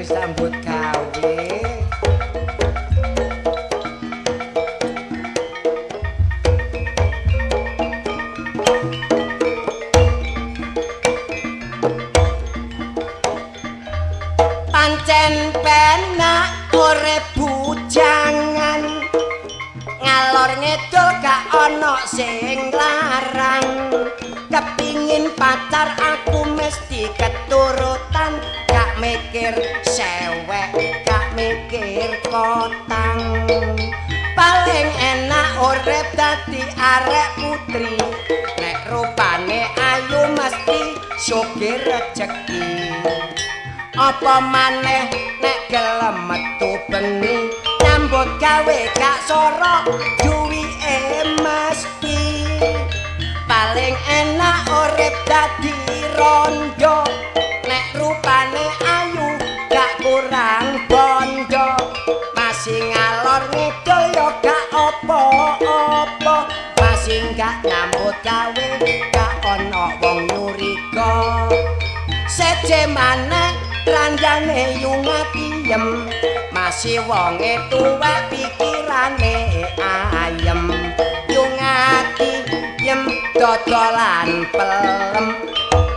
wis sambut gawe. Pancen penak urip bujangan, ngalor ngidul gak ana sing larang. Kepingin pacar aku mesti keturutan, gak mikir sewek, gak mikir kotang. Paling enak urip dadi arek putri, nek rupane ayu mesti sugih rejeki. Apa maneh nek gelem metu bengi, nyambut gawe gak sorok duwike mesti. Paling enak urip dadi rondo, nek rupane ayu gak kurang bondo. Masih ngalor ngidul ya gak apa-apa, masih gak nyambut gawe gak ana wong nyuriga. Seje maneh randane yu ngatiyem, masih wonge tuwek pikirane ayem. Yu ngatiyem dodolan pelem,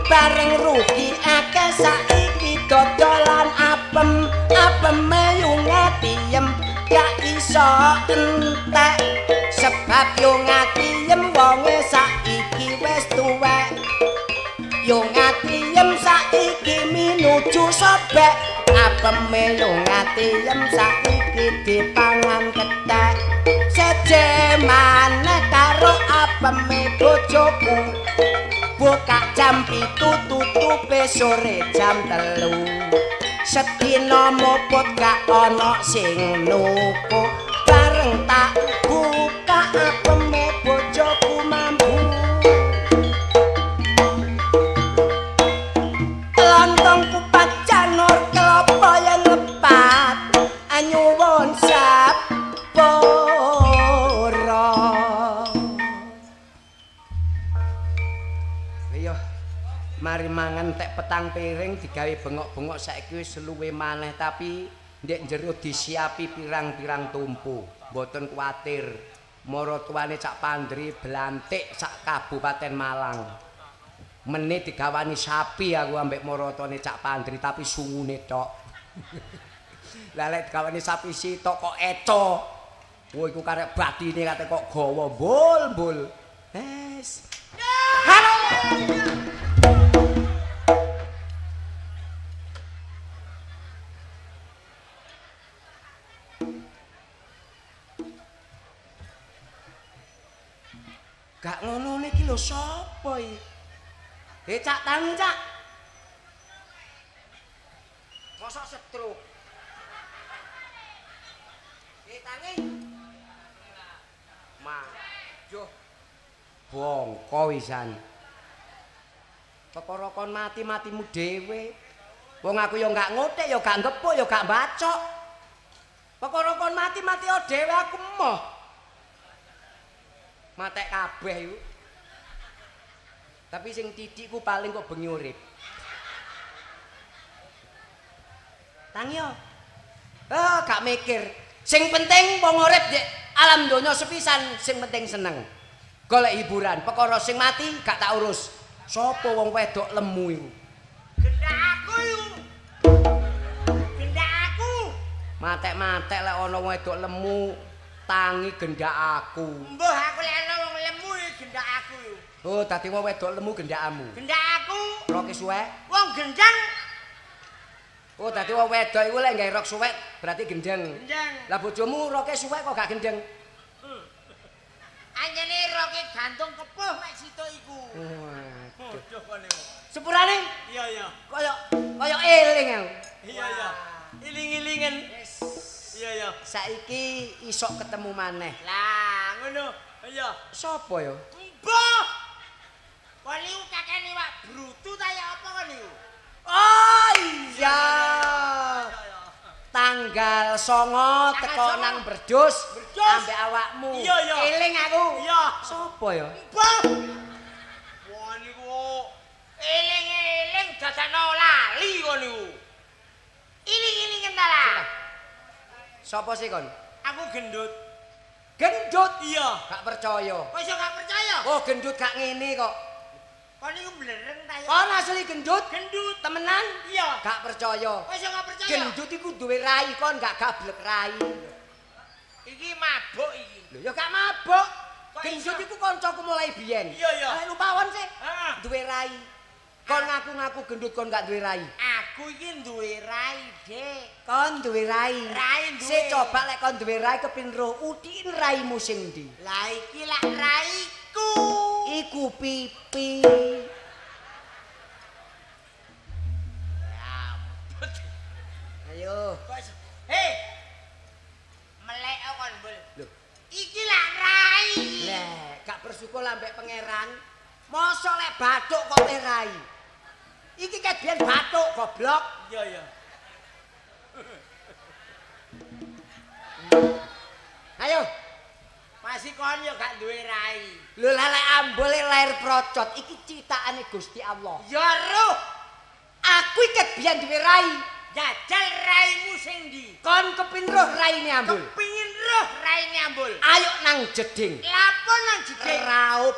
bareng rugi akeh saiki dodolan apem. Apeme yu ngatiyem gak iso entek, sebab yu ngatiyem wonge saiki wis tuwek. Yo ngatiyem saiki minuju sobek, apeme yo ngatiyem saiki dipangan kethek. Seje maneh karo apeme bojoku, buka jam 7 tutupe sore jam 3. Sedina muput gak ana sing nuku, bareng tak buka apeme bojoku mambu. Lontong kupat janur kelapa yen lepat, anyuwun sapura. Iya, mari mangan tek petang piring digawe bengok-bengok saiki wis luwe maneh, tapi ndek jero disiapi pirang-pirang tumpu. Mboten kuwatir, maratuwane Cak Pandri belantik sak Kabupaten Malang. Meneh digawani sapi aku ambek marotone Cak Pandri, tapi sungune tok. Lah lek digawani sapi sitok kok eco. Wo iku karek batine kate kok gawa bul-bul. Wes. Halo. Gak ngono niki lho sapa iki? Cak tangi Cak. Mosok stroke. Tangi. Majuh. Bongko wisan. Perkara kon mati-matimu dhewe. Wong aku ya gak ngothek, ya gak ngepuk, ya gak bacok. Perkara kon mati-mati dhewe aku emoh. Matek kabeh iku. Tapi sing titik ku paling kok bengi urip. Tangi yo. Oh, gak mikir. Sing penting wong urip ndek alam donya sepisan, sing penting seneng. Golek hiburan, perkara sing mati gak tak urus. Sopo wong wedok lemu iku? Gendak aku iku. Gendak aku. Matek-matek lek ana wong wedok lemu tangi gendak aku. Mbuh aku lek ana wong lemu gendak aku iku. Oh, dadi wong wedok lemu gendakmu. Gendak aku. Roke suwek. Wong gendang. Oh, dadi wong wedok iku lek gawe rok suwek berarti gendeng. Gendeng. Lah bojomu roke suwek kok gak gendeng? Anjene roke gantung kepuh mek situk iku. Waduh kene. Sepurane? Iya, iya. Kaya kaya eling aku. Iya, iya. Iling-ilingen. Iya, iya. Saiki isok ketemu maneh. Lah, ngono. Iya. Sopo ya? Mbah. Kon niku kakene wak brutu ta ya apa kon niku? Oh iya. Tanggal 9 teko nang Berdus ambek awakmu. Iya, iya. Eling aku. Iya. Sopo ya? Mbah. Wah niku eling-eling dadakno lali kon niku. Iling-iling Sopo sih kon? Aku gendut. Gendut? Iya. Gak percaya. Kok iso gak percaya? Oh, gendut gak ngene kok. Kon niku blereng ta ya? Kon asli gendut? Gendut. Temenan? Iya. Gak percaya. Kok iso gak percaya? Gendut iku duwe rai, kon gak gablek rai. Iki mabuk iki. Lho ya gak mabuk. Kok Gendut iso? iku kancaku mulai biyen. Iya, iya. Lek lupawon sih. Heeh. Duwe rai. Kon ngaku-ngaku gendut kon gak duwe rai. Aku iki duwe rai, Dik. Kon duwe rai. Rai duwe. Se coba lek kon duwe rai kepin roh utiin raimu sing ndi? Lah iki lak raiku. Iku pipi. Ya ampun. Ayo. Kok iso? Hei. Melek kon, Bul. Lho, Iki lak rai. lek gak bersyukur ambek pangeran. Mosok lek bathuk kok teh rai. Iki ket biyen bathuk goblok. Iya, iya. Ayo. Masih kon yo gak duwe rai. Lho lek ambole lahir procot iki ciptaane Gusti Allah. Ya roh, Aku iki ket biyen duwe rai. jajal raimu sing ndi? Kon kepin roh raine ambul. Kepingin roh raine ambul. Ayo nang jeding. Lapo nang jeding? Raup.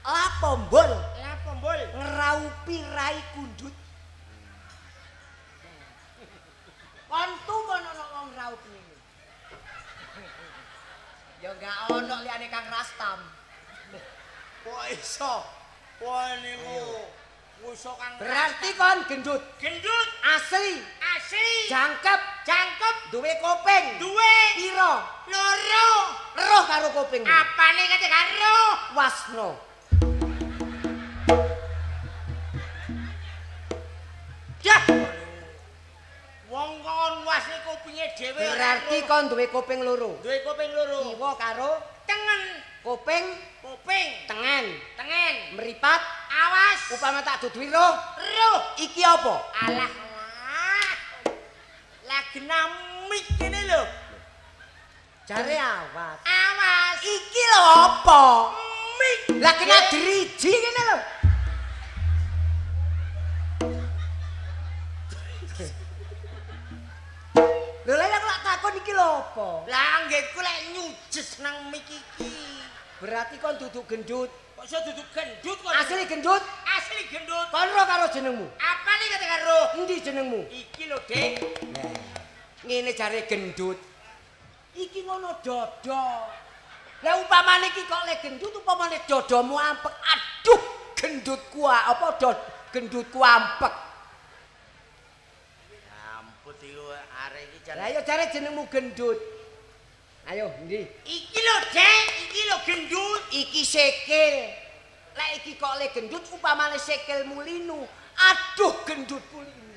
Lapo mbul? Lapo mbul? Ngraupi rai kundut. Kon tuh ono wong ngraup ngene. Ya enggak ono liyane Kang Rastam. Kok iso? Wah niku. Iso Kang. Berarti kon gendut. Gendut Asli, asli. jangkep, Jangkep duwe kuping. duwe Piro? loro. Roh karo kuping. Apane kate karo? Wasno. Dah. Wong kon wasne kupinge dhewe. Berarti kon duwe kuping loro. duwe kuping loro. Kiwa karo Tengen, kuping kuping tengen. tengen. Meripat Awas. upama tak duduhi roh, Roh. iki apa? Alah alah. Lah genamik kene lho. Jare awas. Awas. Iki lho apa? Mik. Lah kena driji kene lho. Lho lha aku lak takon iki lho apa? Lah anggitku lek nyujes nang mik iki. Berarti kon duduk gendut. Kok iso duduk gendut kon? Asli gendut? Asli gendut. Kon roh karo jenengmu. Apane kate karo? Endi jenengmu? Iki lho, Dik. Lah, ngene jare gendut. Iki ngono dodo. Lah upamane iki kok le gendut upamane dodomu ampek. Aduh, gendutku apa gendutku ampek. Ya ampun iku arek iki jan. Lah ya jare jenengmu gendut. Ayo, endi? Iki lho, Dik, iki lho gendut. Iki sikil. Lek iki kok le gendut upamane sikilmu linu. Aduh, gendutku linu.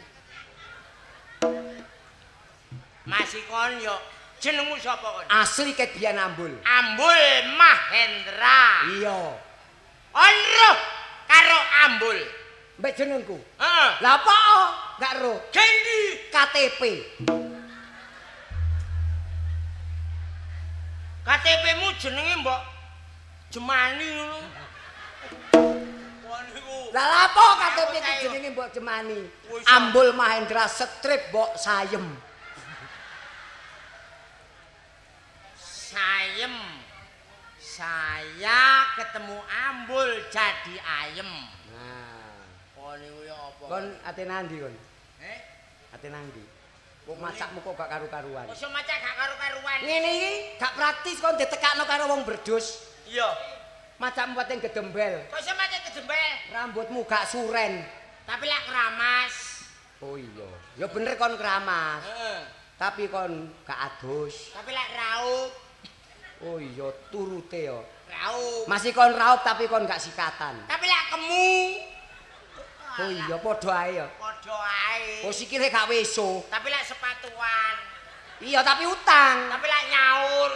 Masih kon yo jenengmu sapa kon? Asli ket biyen ambul. Ambul Mahendra. Iya. On roh karo Ambul. Mbek jenengku. Heeh. Lah apa? Gak roh. Gendi KTP. KTP-mu jenenge mbok Jemani ngono. Wah niku. Lah lha apa KTP ku jenenge mbok Jemani? Ambul Mahendra strip mbok Sayem. Sayem. Saya ketemu Ambul jadi ayem. Nah, Kon niku ya apa? kon ate nandi kon? Eh? Ate nandi? Wong macakmu kok gak karu-karuan. Kok iso macak gak karu-karuan? Ngene iki gak praktis kon ditekakno karo wong berdus. Iya. Macakmu pating gedembel, Kok iso macak gedembel? rambutmu gak suren. Tapi lek keramas. Oh iya. Ya bener kon keramas, Heeh. tapi kon gak adus. Tapi lek raup, Oh iya, turute ya. raup. Masih kon raup tapi kon gak sikatan. Tapi lek kemu. Oh iya, padha ae ya. Padha ae. Oh sikile gak weso. Tapi lek sepatuan. Iya, tapi utang. Tapi lek nyaur.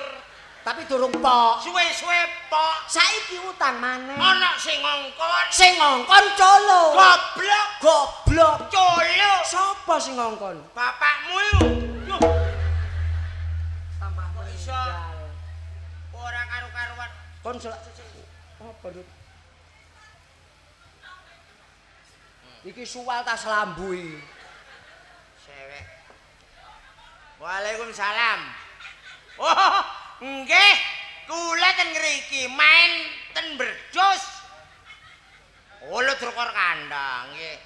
Tapi durung pok. Suwe-suwe pok. Saiki utang maneh. Ana sing ngongkon. Sing ngongkon colo. Goblok. Goblok. Colo. Sapa sing ngongkon? Bapakmu iku. Yuh, Tambah Kok iso? Ora karu-karuan. Kon selak apa, Dut? Iki suwal tas lambu iki. Sewek. Waalaikumsalam. Oh, nggih, kula ten ngriki main ten Berdus. Oh, ludruk Orkanda, nggih.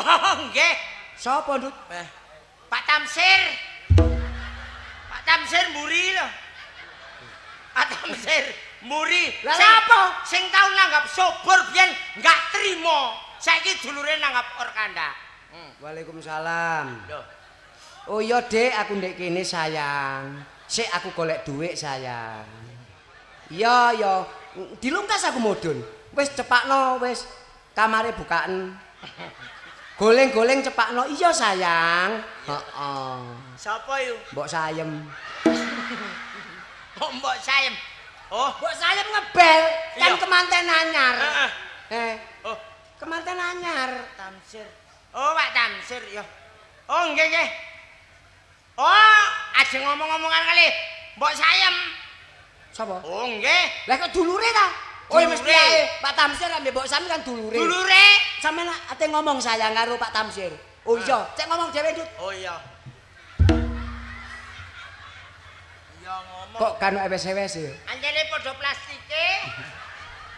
Oh, nggih. Sapa, Ndut? Pak Tamsir. Pak Tamsir mburi lho. Pak Tamsir mburi. Lah apa? Sing tau nanggap sobor biyen enggak trimo. Saiki dulure nanggap Orkanda. Waalaikumsalam. Lho. Oh iya, Dik, aku ndek kene sayang. Sik aku golek dhuwit sayang. Iya, iya. Dilungkas aku mudhun. Wis cepakno, wis kamare bukaen. Goleng-goleng cepakno. Iya sayang. Heeh. Sapa yu? Mbok Sayem. Kok Mbok Sayem? Oh, Mbok Sayem ngebel kan kemanten anyar. Heeh. Eh. Oh, kemanten anyar. Tamsir. Oh, Pak Tamsir ya. Oh, nggih nggih. Oh, ajeng ngomong-ngomongan kali Mbok Sayem. Sapa? Oh, nggih. Lah kok dulure ta? Oh, mesti ae. Pak Tamsir ambek Mbok Sayem kan dulure. Dulure. Sampeyan ate ngomong sayang karo Pak Tamsir. Oh iya, cek ngomong dhewe, Ndut. Oh iya. Iya ngomong. Kok kan ewes-ewes ya? Anjene padha plastike.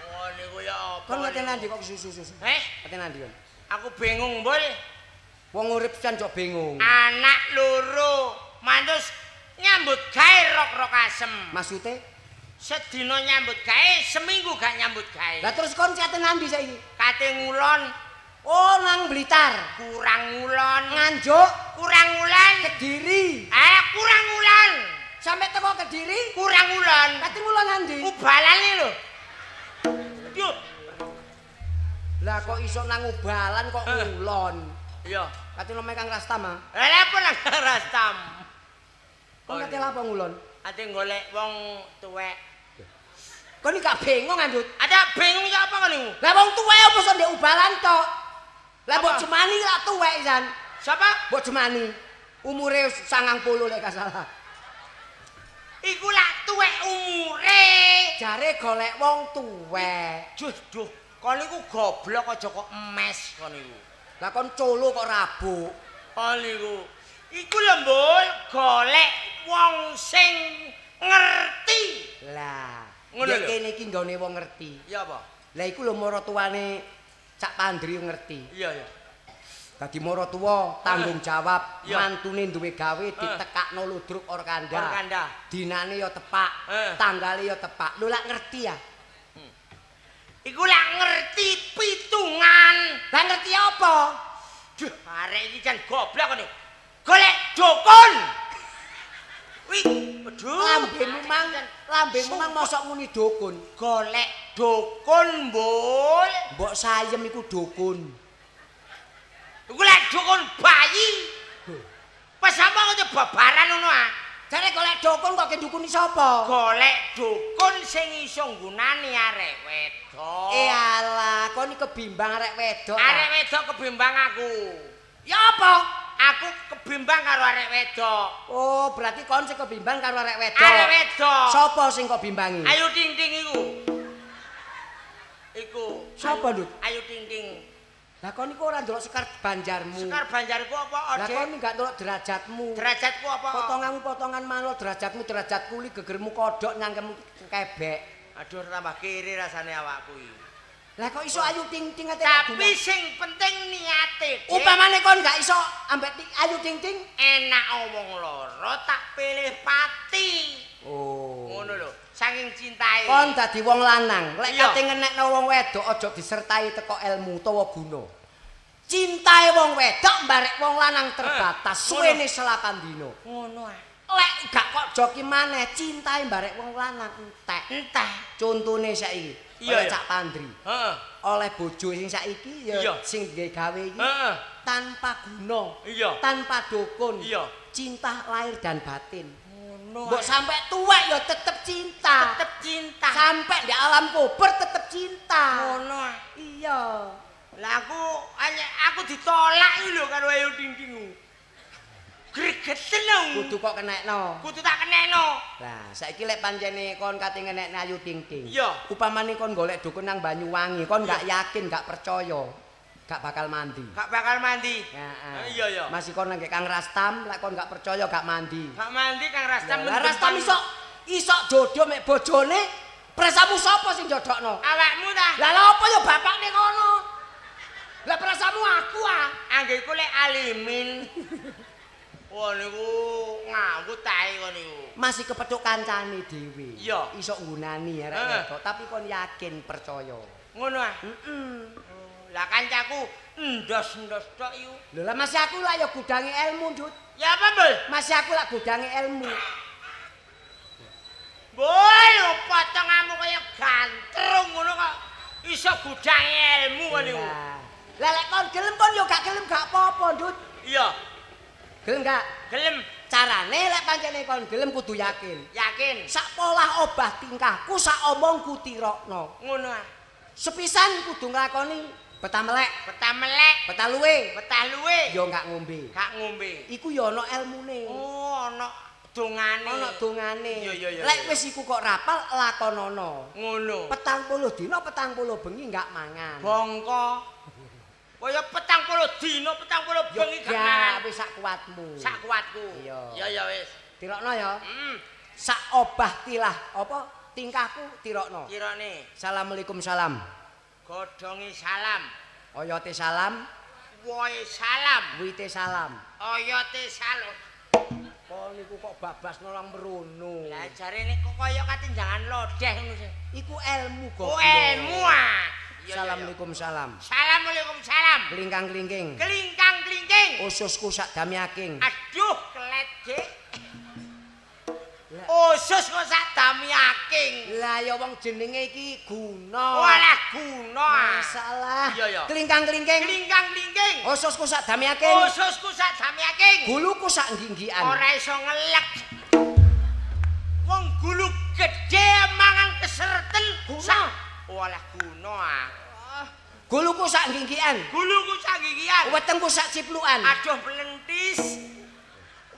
Oh, niku ya apa? Kon ngerti nandi kok susu-susu. Heh? Ngerti nandi kon? Aku bingung, Mbul. Wong urip pisan kok bingung. Anak loro, mantus nyambut gawe rok-rok asem. Maksude? Sedina nyambut gawe, seminggu gak nyambut gawe. Lah terus kon kate nandi saiki? Kate ngulon. Oh, nang Blitar. Kurang ngulon. Nganjuk. Kurang ngulon. Kediri. Kurang ngulon. Sampai teko Kediri kurang ngulon. Kate ngulon nandi? Ubalane lho. Duh. Lah kok iso nang ubalan kok ngulon? Iya. Kate omahe Kang Rastam ah. Lah lha apa nang Kang Rastam? Kon kate lha apa ngulon? Ate golek wong tuwek. Kon iki gak bingung, Andut? Ada bingung ya apa kon niku? Lah wong tuwek apa iso ndek ubalan tok? Lah mbok Jemani lak tuwek pisan. Sapa? Mbok Jemani. Umure 90 lek gak salah. Iku lak tuwek umure. Jare golek wong tuwek. Duh, duh. Kon niku goblok aja kok emes kon niku. Lah kon colo kok rabuk. Kon niku. Iku lho, Mbul, golek wong sing ngerti. Lah, ngono lho. Kene iki nggone wong ngerti. Iya apa? Lah iku lho maratuwane Cak Pandri ngerti. Iya, iya. Dadi maratuwa tanggung jawab, mantune duwe gawe ditekakno ludruk Orkanda. Orkanda. Dinane ya tepak, tanggale ya tepak. Lho lak ngerti ya? Iku lak ngerti pitungan. Lah ngerti apa? Duh, arek iki jan goblok kene. Golek dukun. Wih, aduh. Lambemu mang mosok muni dukun. Golek dukun, Mbul. Mbok Sayem iku dukun. Iku lek dukun bayi. Pas apa kok babaran ngono ah? Jare golek dukun kok dukuni sapa? Golek dukun sing iso nggunani arek wedok. Eh alah, kon iki kebimbang arek wedok. Arek wedok kebimbang aku. Ya apa? Aku kebimbang karo arek wedok. Oh, berarti kon sing kebimbang karo arek wedok. Arek wedok. Sapa sing kok bimbangi? Ayu Ting Ting iku. Iku. Sapa, Ndut? Ayu Ting Ting. Lah kon iku ora ndelok sekar banjarmu. Sekar banjarku apa, Lah kon gak ndelok derajatmu. Derajatku apa? Potonganmu potongan manuk, derajatmu derajat kuli, gegermu kodhok, nyangkemmu kebek. Aduh, tambah kiri rasane awakku iki. Lah kok iso Ayu Ting Ting ate? Tapi sing penting niate. Upamane kon gak iso ambek Ayu Ting Ting, enak wong loro tak pilih pati. Oh. Ngono lho, saking cintae. Kon dadi wong lanang, lek kate ngenekno wong wedok aja disertai teko ilmu utawa guna. Cintae wong wedok mbarek wong lanang terbatas, suwene selapan dina. Ngono ah. Lek gak kok joki maneh, cintae mbarek wong lanang entek. Entek. Contone saiki, kaya Cak Pandri. Heeh. Oleh bojo sing saiki ya sing gawe iki tanpa guna, tanpa dukun. Cinta lahir dan batin. Mbok sampai tuwek ya tetep cinta. Tetep cinta. Sampai di alam kubur tetep cinta. Ngono ah. Iya. Lah aku ditolak iki lho karo Ayu Ting Ting. Gregeten lho. Kudu kok kenekno. Kudu tak kenekno. Lah, saiki lek pancene kon kate ngenekne Ayu Ting Ting. Iya. Upamane kon golek dukun nang Banyuwangi, kon gak yakin, gak percaya. Gak bakal mandi. Gak bakal mandi. Heeh. Iya ya. Masih kon nang Kang Rastam, lek kon gak percaya gak mandi. Gak mandi Kang Rastam. Lah Rastam iso jodoh mek bojone. Prasamu sapa sing jodokno? Awakmu ta? Lah lha apa ya bapakne kono? Lah prasamu aku ah. Anggeku lek alimin. Wah niku ngawut ae kon niku. Masih kepethuk kancane dhewe. Iya. Iso nggunani arek wedok, tapi kon yakin percaya. Ngono ah. Heeh. Lah kancaku endos-endos tok iku. Lho lah masih aku lah ya gudange ilmu, Ndut. Ya apa, Bul? Masih aku lah gudange ilmu. Bul, potonganmu kaya gantrung ngono kok iso gudange ilmu kon niku. Lah lek kon gelem kon yo gak gelem gak apa-apa, Ndut. Iya. Gelem gak? Gelem. Carane lek pancene kon gelem kudu yakin. Yakin. Sak polah obah tingkahku, sak omongku tirokno. Ngono ah. Sepisan kudu nglakoni betah melek, betah melek, betah luwe, betah luwe. Ya gak ngombe. Gak ngombe. Iku ya ana elmune. Oh, ana dongane. Ana dongane. Iya. Lek wis iku kok rapal lakonono. Ngono. 40 dina 40 bengi gak mangan. Bongko. Kaya 40 dina 40 bengi gak mangan. Ya wis sak kuatmu. Sak kuatku. Iya. Ya wis. Tirokno ya. Heeh. Sak obah tilah apa tingkahku tirokno. Tirokne. Assalamualaikum salam. Godhonge salam. Oyote salam. Wohe salam. Wite salam. Oyote salam. Kok niku kok babasno lang mrono. Lah jarene kok kaya katinjangan lodeh ngono sih. Iku ilmu goblok. Oh ilmu ah. Assalamualaikum salam. Assalamualaikum salam. Klingkang-klingking. Klingkang-klingking. Ususku sak damyaking. Aduh kelet dik. Usus kok sak damyaking. Lah ya wong jenenge iki guna. Walah guna. Masalah. Iya. Klingkang-klingking. Klingkang-klingking. Ususku sak damyaking. Ususku sak damyaking. Guluku sak ngginggikan. Ora iso ngelek. Wong gulu gedhe mangan keserten. Guna. Walah guna ah. Guluku sak ngginggikan. Guluku sak ngginggikan. Wetengku sak ciplukan. Aduh plentis.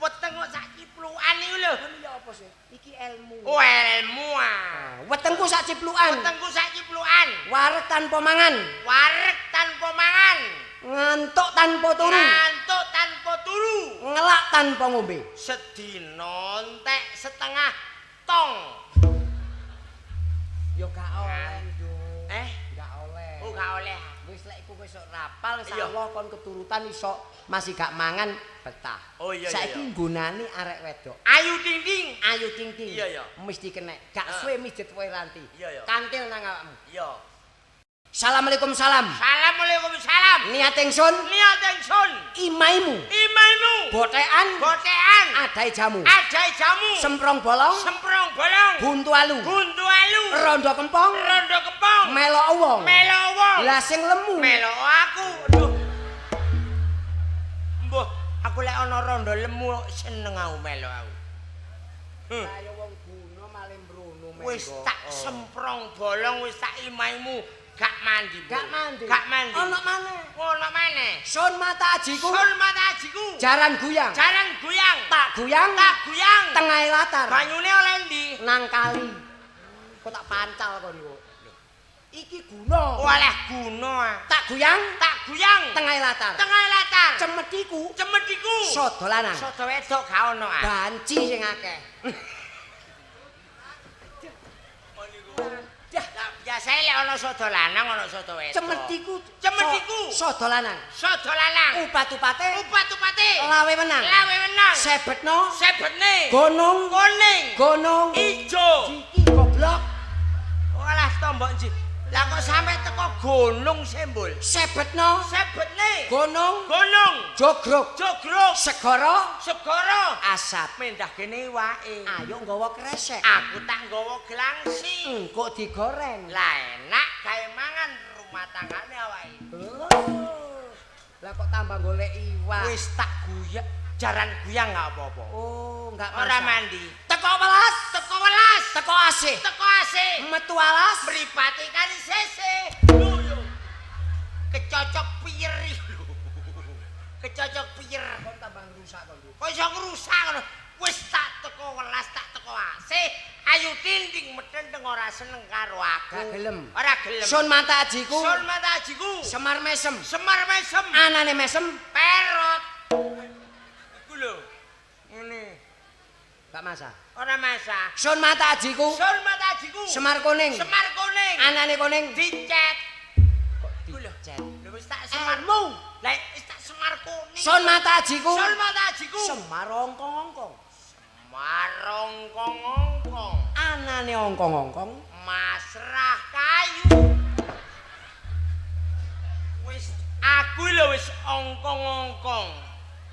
Weteng kok sak ciplukan iku lho. Ya apa sih? Iki ilmu. Oh ilmu ah. Wetengku sak ciplukan. Wetengku sak ciplukan. Wareg tanpa mangan. Wareg tanpa mangan. Ngantuk tanpa turu. Ngantuk tanpa turu. Ngelak tanpa ngombe. Sedina entek setengah tong. Ya gak oleh, Nduk. Eh? Gak oleh. Oh gak oleh. Wis lek iku wis rapal insyaallah kon keturutan iso masih gak mangan betah. Oh iya. Saiki nggunani arek wedok. Ayu ting ting. Ayu ting ting. Iya. Mesti kenek. Gak suwe mijet kowe ranti. Iya. Kantil nang awakmu. Iya. Assalamualaikum salam. Assalamualaikum salam. Niat ingsun. Niat ingsun. Imaimu. Imaimu. Botekan. Botekan. Adai jamu. Adai jamu. Semprong bolong. Semprong bolong. Buntu alu. Buntu alu. Rondo kempong. Rondo kempong. Melok wong. Melok wong. Lah sing lemu. Melok aku. Aduh. Mbuh, aku lek ana rondo lemu seneng aku melok aku. Lah ya wong guna malah mrono menggo. Wis tak semprong bolong wis tak imaimu. Gak mandi. Gak mandi. Gak mandi. Ono maneh. Ono maneh. Sun mata ajiku. Sun mata ajiku. Jaran guyang. Jaran guyang. Tak guyang. Tak guyang. Tengahe latar. Banyune oleh ndi? Nang kali. Kok tak pancal kon iku. Iki guna. Oleh guna. Tak guyang. Tak guyang. Tengahe latar. Tengahe latar. Cemetiku. Cemetiku. Sodo lanang. Sodo wedok gak ono ah. Banci sing akeh. Biasane lek ana sodo lanang ana sodo wedok. Cemetiku, cemetiku. Sodo lanang. Sodo lanang. Upat-upate. Upat-upate. Lawe menang. Lawe menang. Sebetno. Sebetne. Gonong. Kuning. Gonong. Ijo. Iki goblok. Walah tombok nji. Lah kok sampe teko gunung sembul. Sebetno. Sebetne. Gonong. Gonong. Jogrok. Jogrok. Segara. Segara. Asap. Mendah kene iwake. Ayo nggawa kresek. Aku tak nggawa gelangsi. Engko digoreng. Lah enak gawe mangan rumah tanggane awake. Oh. Lah kok tambah golek iwak. Wis tak guyak, jaran guyang gak apa-apa. Oh, enggak masak. Ora mandi. Teko welas, teko welas, teko asih. Teko asih. Metu alas, mripate kari sese. Lho yo. Kecocok piyer iki lho. Kecocok piyer. Kon tambah ngrusak kon. Kok iso ngrusak ngono? Wis tak teko welas, tak teko asih. Ayu Tinting metenteng ora seneng karo aku. Gak gelem. Ora gelem. Sun mata ajiku. Sun mata ajiku. Semar mesem. Semar mesem. Anane mesem perot. Iku lho. Ngene. Gak masak. Ora masak. Sun mata ajiku. Sun mata ajiku. Semar kuning. Semar kuning. Anane kuning dicet. Kok dicet? Lho wis tak semarmu. Lah wis tak semar kuning. Sun mata ajiku. Sun mata ajiku. Semar ongkong-ongkong. Semar ongkong-ongkong. Anane ongkong-ongkong masrah kayu. Wis aku lho wis ongkong-ongkong.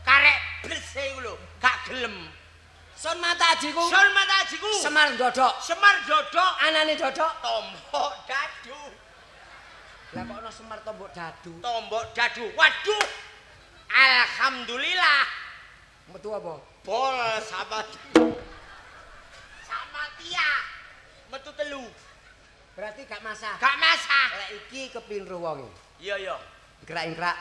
Karek blese iku lho, gak gelem. Sun mata ajiku. Sun mata ajiku. Semar ndodok. Semar ndodok. Anane ndodok tombok dadu. Lah kok ana Semar tombok dadu? Tombok dadu. Waduh. Alhamdulillah. Metu apa? Bol sama sama tia. Metu telu. Berarti gak masak. Gak masak. Lek iki kepinru wonge. Iya iya. Ingkrak-ingkrak.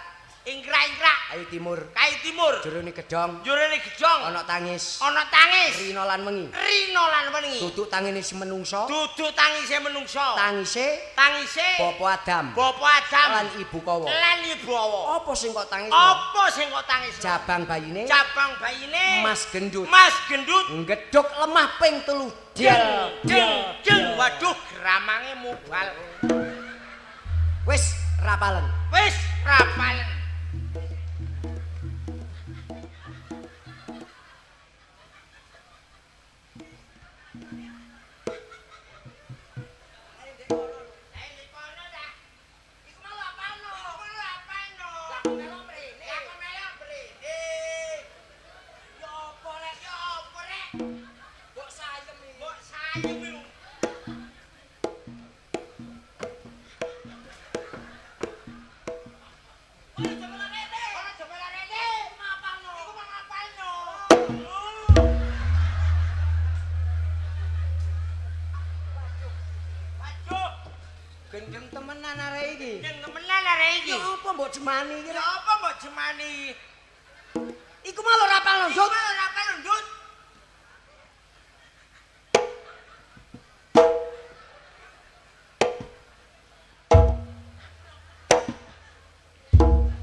Ingkrak-ingkrak. Kayu timur. Kayu timur. Jerone gedhong. Jerone gedhong. Ana tangis. Ana tangis. Rina lan wengi. Rina lan wengi. Duduk tangine menungso. Duduk tangise menungso. Tangise. Tangise. Bapa Adam. Bapa Adam. Lan Ibu Kawa. Lan Ibu Hawa. Apa sing kok tangis? Apa sing kok tangis? Jabang bayine. Jabang bayine. Mas Gendut. Mas Gendut. Ngeduk lemah ping 3. Deng deng deng. Waduh, gramange mubal. Wis rapalen. Wis rapalen. Gendeng temenan arek iki. Gendeng temenan arek iki. Ya apa mbok jemani iki? Ya apa mbok jemani? Iku malah ora apal lho, Iku malah ora apal lho, Ndut.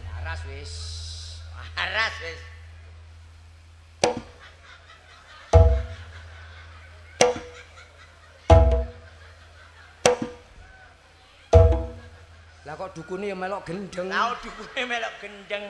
Waras wis. Waras wis. Lah kok dukune ya melok gendeng. Lah dukune melok gendeng.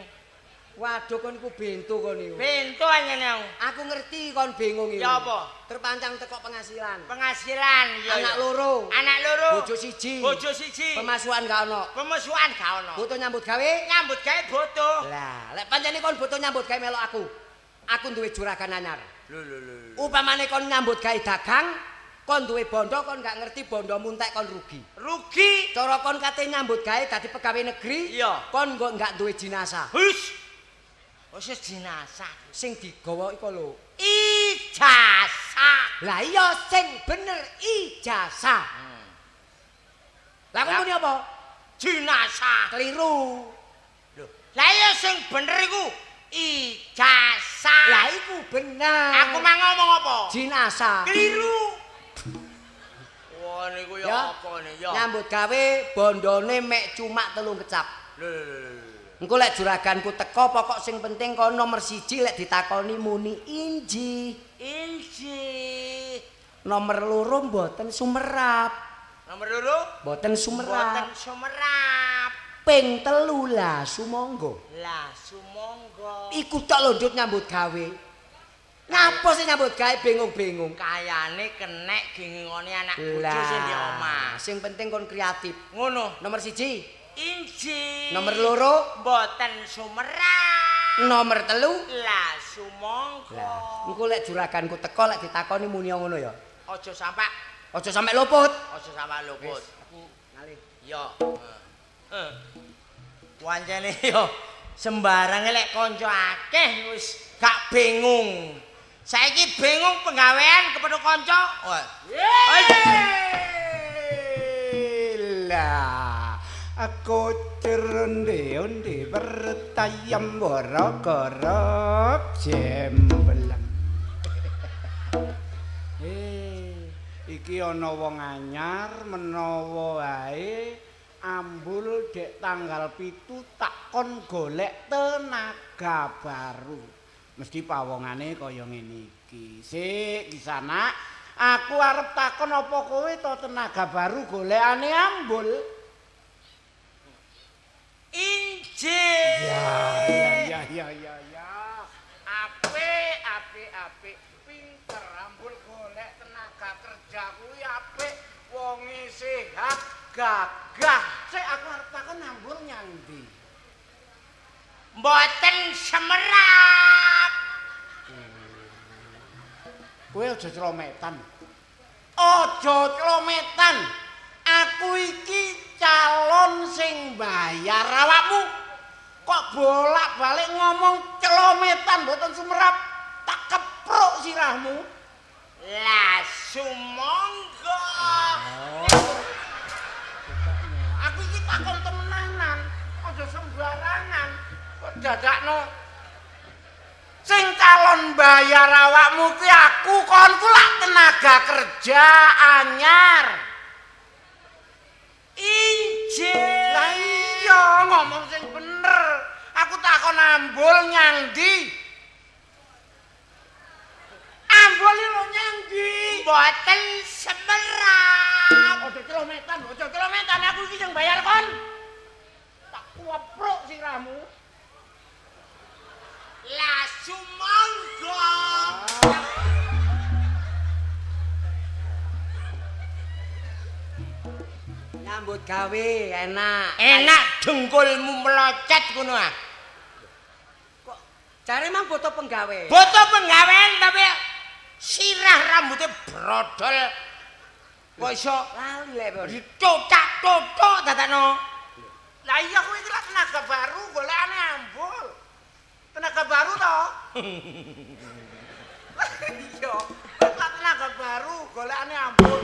Waduh kon iku bento kon iku. Bento anyene aku. Aku ngerti kon bingung iku. Ya apa? Terpancang teko penghasilan. Penghasilan ya. Anak loro. Anak loro. Bojo siji. Bojo siji. Pemasukan gak ono. Pemasukan gak ono. Butuh nyambut gawe? Nyambut gawe butuh. Lah, lek pancene kon butuh nyambut gawe melok aku. Aku duwe juragan anyar. Lho lho lho. Upamane kon nyambut gawe dagang, kon duwe bondo kon gak ngerti bondomu entek kon rugi. Rugi. Cara kon kate nyambut gawe dadi pegawai negeri, iya. Kon kok gak duwe jinasah. Hus. Wis jinasah. Sing digawa iku lho ijazah. Lah iya sing bener ijazah. Lah kon muni apa? Jinasah. Keliru. Lho, lah iya sing bener iku ijazah. Lah iku bener. Aku mang ngomong apa? Jinasah. Keliru. Wah niku ya apa ne ya. Nyambut gawe bondone mek cuma 3 kecap. Lho lho lho. Engko lek juraganku teko pokok sing penting kon nomor 1 lek ditakoni muni inji. Inji. Nomor 2 mboten sumerap. Nomor 2 mboten sumerap. Mboten sumerap. Ping 3 lah sumangga. Lah sumangga. Iku tok lho Ndut nyambut gawe. Ngapa sih nyambut gawe bingung-bingung? Kayane kenek gingingone anak bojo sing di omah. Sing penting kon kreatif. Ngono. Nomor 1 inji. Nomor 2 mboten sumerap. Nomor 3 lah sumangga. Lah, engko lek juraganku teko lek ditakoni muni ngono ya. Aja sampe luput. Aja sampe luput. Aku ngalih. Ya. Heeh. Wancene yo sembarang lek kanca akeh wis gak bingung. Saiki bingung penggawean kepethuk kanca. Wah. Lah, aku ceronde-onde bertayam boro-goro jembelang. Iki ana wong anyar menawa wae Ambul dek tanggal 7 takon golek tenaga baru. Mesti pawongane kaya ngene iki. Sik Kisanak, aku arep takon apa kowe to tenaga baru golekane Ambul? Injih. Ya. Apik, apik, apik. Pinter Ambul golek tenaga kerja kuwi apik, wonge sehat, gagah. Sik aku arep takon Ambul nyang ndi? Mboten semerap. Kowe aja celometan. Aja celometan. Aku iki calon sing bayar awakmu. Kok bolak-balik ngomong celometan mboten sumerap, tak kepruk sirahmu. Lah sumangga. Aku iki takon temenanan, aja sembarangan. Kok dadakno sing calon bayar awakmu ki aku, kon ku lak tenaga kerja anyar. Injih. Lah iya ngomong sing bener. Aku takon Ambul nyang ndi? Ambul lho nyang ndi? Mboten semerap. Aja celometan, aja celometan, aku iki sing bayar kon. Tak kuwepruk sirahmu. Lah sumangga. Nyambut gawe enak. Enak dengkulmu melocet ngono ah. Kok jare mang boto penggawe. Boto penggawean tapi sirah rambutnya brodol. Kok iso lali lek bos. Ditotak-totok dadakno. Lah iya kowe iki lak tenaga baru golekane Ambul. Tenaga baru to? Lah iya, lak tenaga baru golekane Ambul.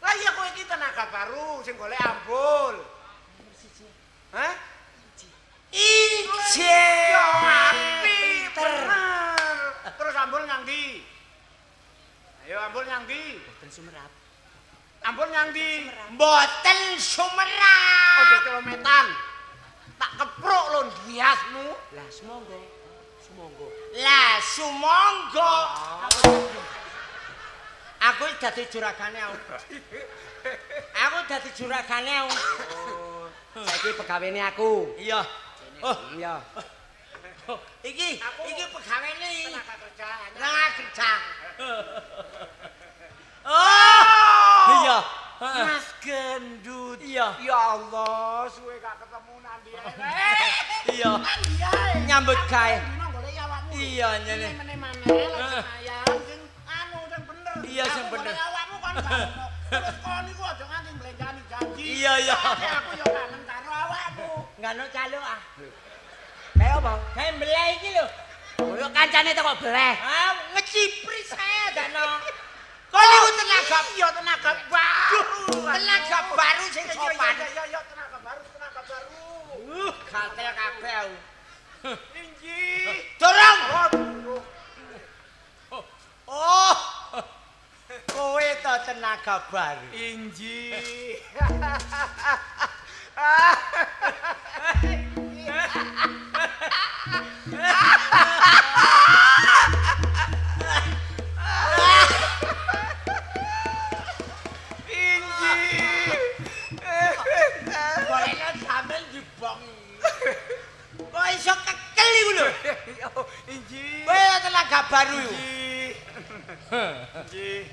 Lah iya kowe iki tenaga baru sing golek Ambul. Hah? Ije. Yo apik bener. Terus Ambul nyang ndi? Ayo Ambul nyang ndi? Mboten sumerap. Ambul nyang ndi? Mboten sumerap. Aja celometan. Tak kepruk lho ndiasmu. Lah sumangga. Sumangga. Lah sumangga. Aku dadi juragane aku. Aku dadi juragane aku. Oh, saiki pegawene aku. Iya. Oh, iya. Iki, iki pegawene iki. Tenaga kerja. Tenaga kerja. Oh. Iya. Mas Gendut. Iya. Ya Allah, suwe gak ketemu nandi ae. Iya. Nyambut gawe. Iya, nyene. Meneh-meneh lek semayan sing anu sing bener. Iya sing bener. Awakmu kon gak ono. Terus kon iku aja nganti mblenjani janji. Iya, iya. Aku yo kangen karo awakmu. Enggak ono caluk ah. Kayak apa? Kayak mbeleh iki lho. Koyo kancane to kok beleh. Ah, ngecipris saya dakno. Kon iku tenaga, iya tenaga baru. Tenaga baru sing sopan. Iya, iya, tenaga baru, tenaga baru. Gatel kabeh aku. Injih. Dorong. Oh. Kowe to tenaga baru. Injih. Injih. Golekno sampean dibong. Kok iso kekel iku lho. Injih. Kowe tenaga baru iku. Injih.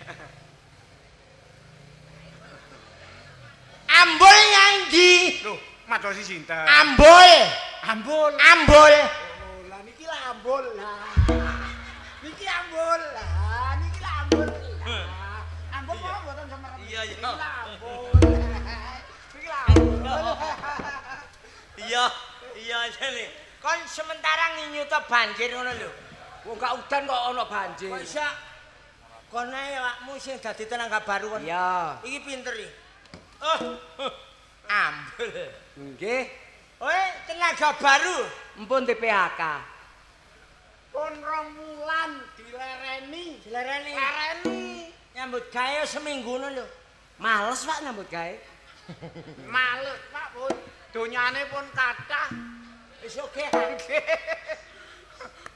Ambul nyang ndi? Lho, madosi sinten? Ambul. Ambul. Ambul. Oh, lah niki lah ambul lah. Niki ambul lah, niki lah ambul. Lah, ambul kok mboten semerep. Iya, iya. Niki lah ambul. Niki lah ambul. Iya, iya jane. Kon sementara nginyuta banjir ngono lho. Wong gak udan kok ana banjir. Kok iso kon ae awakmu sing dadi tenaga baru kon. Iya. Iki pinter iki. Oh. Ambul. Nggih. Oe, tenaga baru. Empun di PHK. Pun rong wulan dilereni. Dilereni. Lereni. Nyambut gawe seminggu ngono lho. Males Pak nyambut gawe. Males Pak pun. Donyane pun kathah. Wis oke.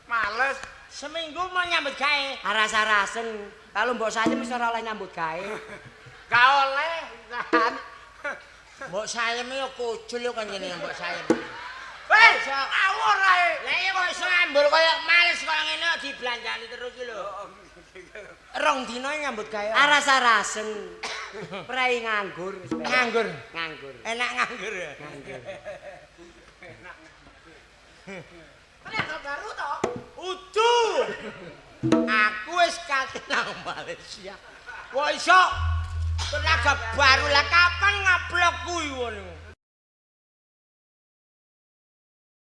Males. Seminggu mau nyambut gawe. Aras-arasen. Kalau mbok sayem wis ora oleh nyambut gawe. Gak oleh kan. Mbok sayem yo kujul yo kancane mbok sayem. Weh, ngawur ae. Lah iya kok iso ambul kaya males kaya ngene kok dibelanjani terus iki lho. Rong dina nyambut gawe. Aras-arasen. Prei nganggur wis. Nganggur. Nganggur. Enak nganggur ya. Nganggur. Tenaga baru to? Udu. Aku wis kate nang Malaysia. Kok iso tenaga baru lah kapan ngaplok kuwi ngono.